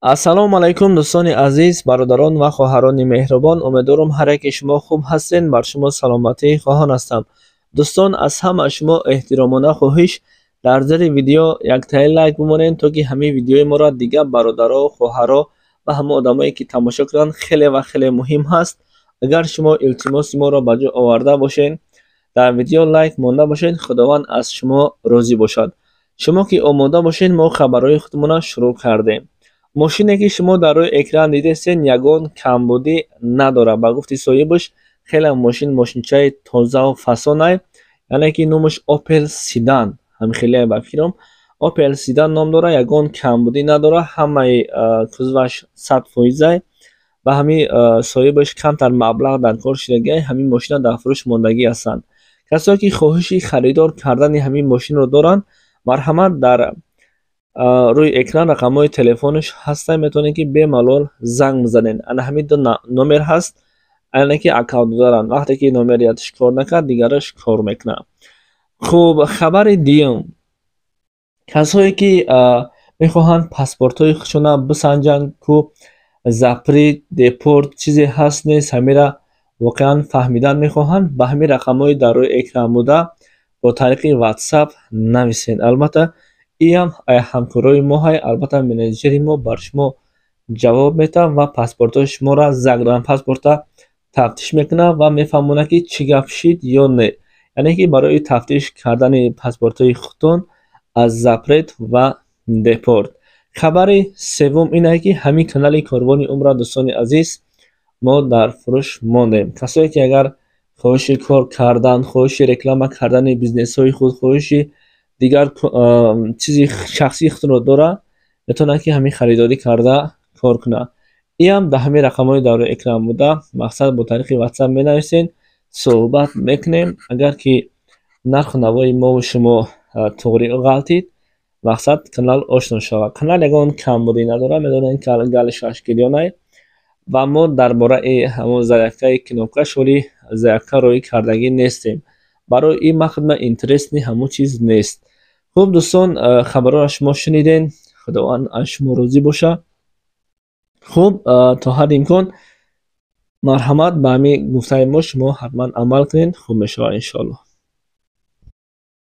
Ассалому алайкум, дӯстони азиз, бародарон ва хоҳарони меҳрубон. Умедворам, ҳар яке шумо хуб ҳастед. Бар шумо саломатӣ хоҳон ҳастам. Дӯстон, аз ҳама шумо эҳтиромона хоҳиш: дар зери видео яктаи лайк бимонед, то ки ҳамин видеои моро дигар бародаро, хоҳаро ва ҳама одамое ки тамошо кунанд. Хеле ва хеле муҳим ҳаст. Агар шумо илтимоси моро ба ҷо оварда бошед, дар видео лайк монда бошед, Худованд аз шумо розӣ бошад. Шумо ки омода бошед, мо хабарҳои худмонро шурӯъ кардем. Мошине ки шумо дар рӯи экран дидестед, ягон камбудӣ надорад. Ба гуфти соҳибаш, хеле мошин мошинчаи тозаву фасонай, яъне ки номаш Опел Седан, ҳамихеле ба фикрам, Опел Седан ном дорад. Ягон камбудӣ надорад, ҳамаи кузоваш 100 фоизай. Ба ҳамин соҳибаш камтар маблағ дар кор шудагиай, ҳамин мошина дар фурӯш мондагӣ ҳастанд. Касое ки хоҳиши харидор кардани ҳамин мошинро доранд, марҳамат, дар рӯи экран рақамҳои телефонаш ҳастанд, метавонед ки бемалол занг бизанед. Ана ҳамин ду номер ҳаст, яъне ки аккаунт доранд. Вақте ки номери якаш кор накард, дигараш кор мекунад. Хуб, хабари дуюм: касое ки мехоҳанд паспортҳои худшона бисанҷанд, ку запрет, депорт чизе ҳаст, нест, ҳамира воқеан фаҳмидан мехоҳанд, ба ҳамин рақамҳои дар рӯи экран буда бо тариқи WhatsApp нависед. Албатта, иам ҳамкорои мо ҳай. Албатта, менеҷери мо бар шумо ҷавоб метавад ва паспортҳои шуморо, загранпаспорта тафтиш мекунад ва мефаҳмонад, ки чӣ гап шид ё не, яъне ки барои тафтиш кардани паспортҳои худтон аз запрет ва депорт. Хабари севум ин ае, ки ҳамин канали Корвони Умра, дӯстони азиз, мо дар фурӯш мондем. Касое ки агар хоҳиши кор кардан, хоҳиши реклама кардани бизнесҳои худ, хоҳиши дигар чизи шахсии худро дорад, метавонад ки ҳамин харидорӣ карда кор кунад. Иам дар ҳамин рақамҳои дар рӯи экран буда, мақсад, бо тариқи WhatsApp менависед, суҳбат мекунем. Агар ки нарху навои мову шумо туғри ғалтид, мақсад, канал ошно шавад. Канал ягон камбудӣ надорад, медонед, гали шашгирёнай. Ва мо дар бораи ҳамон заявкаи кнопка шори заявка роӣ кардагӣ нестем. Барои ин ман худма интересный ҳамон чиз нест. Хуб, дӯстон, хабарҳоро шумо шунидем. Худованд аз шумо розӣ бошад. Хуб, то ҳадди имкон, марҳамат, ба ҳамин гуфтаи мо шумо ҳатман амал кунед, хуб мешавад, иншоаллоҳ.